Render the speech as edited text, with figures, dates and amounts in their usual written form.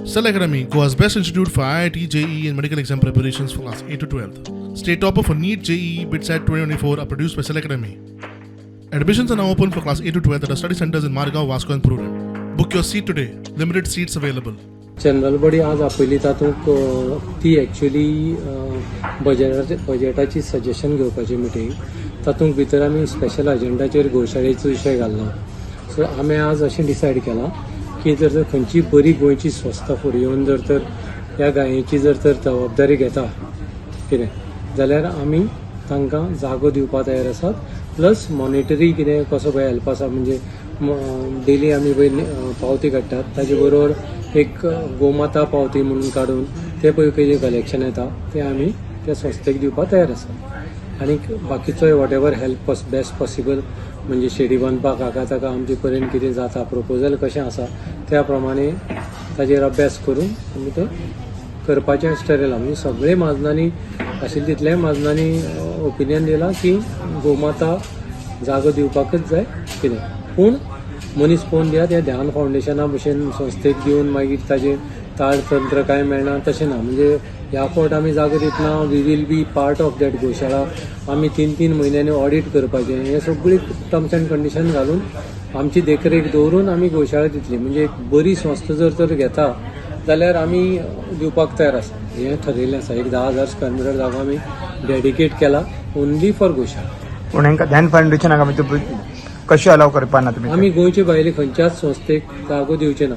Cell Academy, Goa's best institute for IIT, JEE, and medical exam preparations for class 8 to 12. State topper for NEET, JEE, BITSAT 2024 are produced by Cell Academy. Admissions are now open for class 8 to 12 at our study centers in Margao, Vasco, and Prudent. Book your seat today. Limited seats available. General body आज आपयली तातूंत ती actually बजेटाचे बजेटाची suggestion घेवपाची meeting. तातूंत भितर आमी special अजेंडाचेर गोशाळेचो विशय घाल्लो. So आमी आज अशें डिसायड केलां की जर तर खंयची बरी गोंयची संस्था फुडें येवन जर तर ह्या गायेची जर तर जबाबदारी घेता कितें जाल्यार आमी तांकां जागो दिवपा तयार आसात. प्लस मॉनिटरी कितें कसो पळय हेल्प आसा, म्हणजे डेली आमी पळय पावती काडटात, ताजे बरोबर एक गोमाता पावती म्हणून काडून ते पळय कितें कलेक्शन येता तें आमी त्या संस्थेक दिवपा तयार आसा. आनीक बाकीचोय whatever help best possible, म्हणजे शेडी बांदपाक हाका ताका आमचे पर्यंत कितें जाता, प्रपोजल कशें आसा त्या प्रमाणे ताजेर अभ्यास करून आमी तें करपाचें अशें ठरयलां. म्हणजे सगळे म्हाजनांनी आशिल्ले तितल्याय म्हाजनांनी ओपिनियन दिलां की गोमाता जागो दिवपाकच जाय कितें, पूण मनीस पळोवन दियात. ह्या ध्यान फावंडेशना भशेन संस्थेक दिवन मागीर ताजेर ताळतंत्र कांय मेळना तशें ना. म्हणजे ह्या फावट आमी जागो दितना we will be part of that गोशाळा. आमी 3-3 म्हयन्यांनी ऑडीट करपाचें, हें सगळी टर्म्स एंड कंडिशन घालून आमची देखरेख दवरून आमी गोशाळा दितली. म्हणजे एक बरी संस्था जर तर घेता जाल्यार आमी दिवपाक तयार आसा हें ठरयिल्लें आसा. एक 10,000 स्क्वेअर मिटर जागो आमी डेडिकेट केला ओन्ली फॉर गोशाळा. पूण हांकां ध्यान फावंडेशनाक आमी कशी अलाव करपा ना तुमी? आमी गोंयचे भायले खंयच्याच संस्थेक जागो दिवचे ना.